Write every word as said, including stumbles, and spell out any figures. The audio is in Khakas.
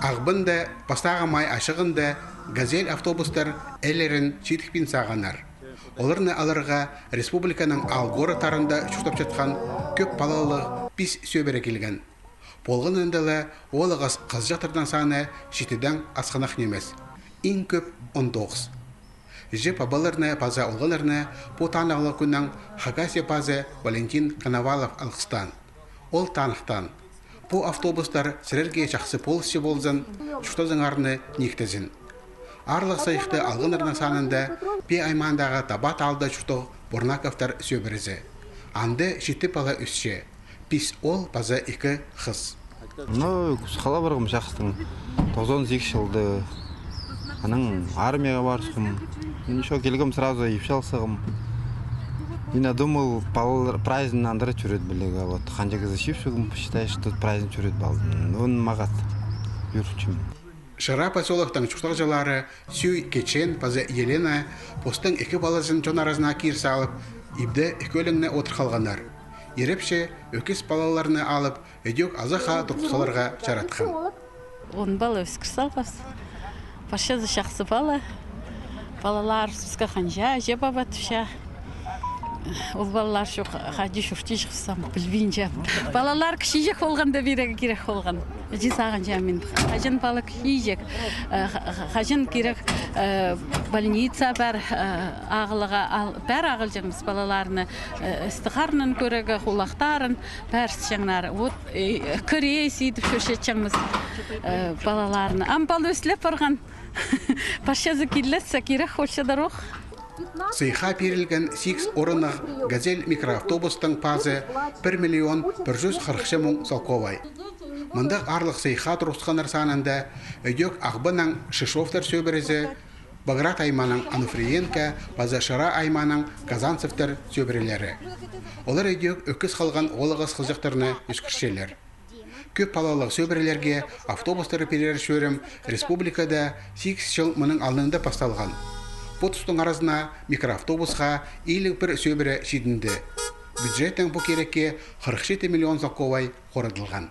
Ағбанда пастағы май ачығында «Газель» автобустар ээлерін чидікпин сағаннар. Оларны аларға республиканың аал-городтарында чуртап чатхан кӧп палалығ пис сӧбіре килген. Полғанында ла оолағас хызыҷахтарның саны читідең асхынах нимес. Иң кӧп — он тоғыс. Че пабаларны паза олғаннарны пу танығлығ кӱннең Хакасия пазы Валентин Коновалов алғыстаан. Ол таныхтаан: «Пу автобустар сірерге чахсы полысча ползын, чуртазыңарны нииктезін». Аарлығ сыйыхты алғаннарның санында Пии аймағындағы Табат аалда чуртох Бурнаковтар сӧбірезі. Анда читі пала ӧсче: пис оол паза ікі хыс. Ну, ӱс хала парғам чахстаң, тоғызон сигіс чылда. Анаң армияға парысхам. Ничего, килгем, сразу ипчі ал сағам. И надумал, палалар праздник нандыра чӧрет пілерге. Вот, ханҷа кізі чип чӧргем, считай, что праздник чӧрет палдым. Он мағат юрчим. Шыра посёлоктың чуртағҷылары Сюй Кечен паза Елена постың ікі палазын чон аразына кир салып, ибде ікӧлеңне одыр халғаннар. Ирепче ӧкіс палаларны алып, ідӧк азахха турғыс саларға чаратхам. Он пала ӧскір салғабыс. Парчазы чахсы пала. Палаларыбысха ханҷа, іҷе-паба тіпче. Ол палалар чох, хайди чуртирҷых сам, пілбинчем. Палалар кічіҷек полғанда пирерге кирек полған. Іҷе сағынчам мин. Хаҷан пала кічіҷек, э, ха-, ха-, хаҷан кирек, э, больница пар, э, ағыларға, ал-, пар ағылҷаңмыс палаларны, э, істі-харнын кӧрерге, хулахтарын, пар ысчаңнар. Вот, э, кірес идіп чӧрчетчеңміс, э, палаларны. Ам пала ӧслеп парған. Парчазы киліссе, кирек полчадыр ох. Сыйыхха пирілген сигіс орыннығ «Газель» микроавтобустың пазы пір миллион пір чӱс хырыхча муң салковай. Мындағ аарлығ сыйыхха турғысханнар санында ідӧк Ағбаннаң Шишовтар сӧбірезі, Баграт аймааның Ануфриенко паза Шыра аймааның Казанцевтар сӧбірелері. Олар ідӧк ӧкіс халған оолағас хызыҷахтарны ӧскірчелер. Кӧп палалығ сӧбірелерге автобустар пирер чӧрім республикада сигіс чыл мының алнында пасталған. Пу тустың аразына микроавтобусха иліг пір сӧбіре чидінді. Бюджеттең пу кирекке хырых читі миллион салковай хорадылған.